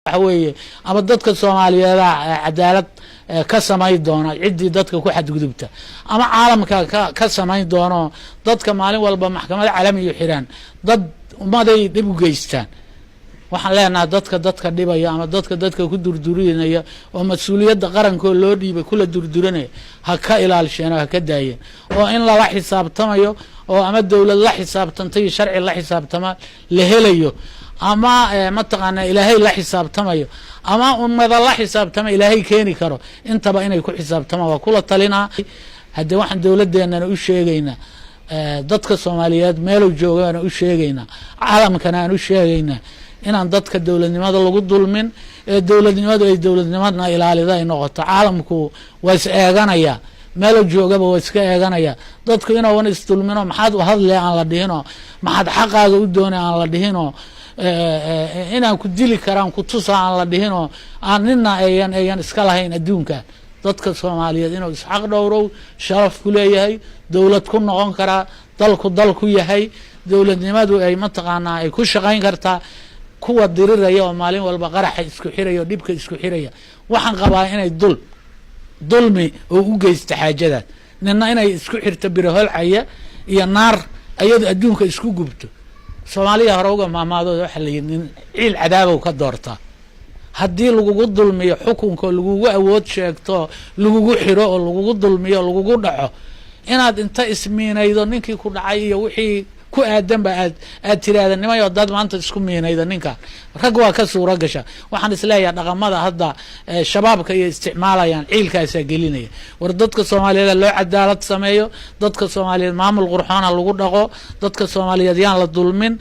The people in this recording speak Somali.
Waxa weeye, ama dadka Soomaaliyeeda cadaalad ka samayn doona ciddii dadka ku xadgudubta, ama caalamka ka samayn doono. Dadka maalin walba maxkamada caalamiyu xiraan, dad ummaday dhib u geystaan. Waxaan leenahay, dadka dhibaya ama dadka ku durdurinaya oo mas-uuliyadda qarankoo loo dhiibay kula durdurinaya, ha ka ilaalsheen oo ha ka daayeen, oo in lala xisaabtamayo oo ama dowlad la xisaabtantay iyo sharci la xisaabtama la helayo, ama mataqaanaa Ilaahay la xisaabtamayo, ama ummada la xisaabtama Ilaahay keeni karo, intaba inay ku xisaabtamaan waa kula talinaa. Haddee waxaan dowladdeenana u sheegaynaa, dadka Soomaaliyeed meelow joogaana u sheegaynaa, caalamkana aan u sheegaynaa, inaan dadka dowladnimada lagu dulmin ee dowladnimadu ay dowladnimadna ilaalida ay noqoto. Caalamku waa is eeganaya, meelo joogaba waa iska eeganaya. Dadku inuuan isdulmino, maxaad u hadle aan la dhihinoo, maxaad xaqaaga u doonay aan la dhihinoo, inaan ku dili karaan ku tusa aan la dhihinoo, aan nina ayan iska lahayn adduunkan. Dadka Soomaaliyeed inuu isxaq dhowrow sharaf ku leeyahay, dowlad ku noqon karaa, dalku dal ku yahay, dowladnimadu ay mataqaanaa ay ku shaqayn kartaa. Kuwa diriraya oo maalin walba qaraxa isku xiraya oo dhibka isku xiraya, waxaan qabaa inay dulmi oo u geysta xaajadaas. Nina inay isku xirto biraholcaya iyo naar, ayado adduunka isku gubto. Soomaaliya hore uga maamaadooda waxaa la yidhi, nin ciil cadaabow ka doortaa. Haddii lagugu dulmiyo xukunka oo lagugu awood sheegto, lagugu xiro oo lagugu dulmiyo, lagugu dhaco, inaad inta ismiinaydo ninkii ku dhacay iyo wixii ku aadanba aad tiraahda, nimayo dad maanta isku miinayda ninkan rag waa ka suura gasha. Waxaan isleeyahay, dhaqamada hadda shabaabka iyo isticmaalayaan ciilkaasaa gelinaya. War dadka Soomaaliyeed loo cadaalad sameeyo, dadka Soomaaliyeed maamul qurxoona lagu dhaqo, dadka Soomaaliyeed yaan la dulmin.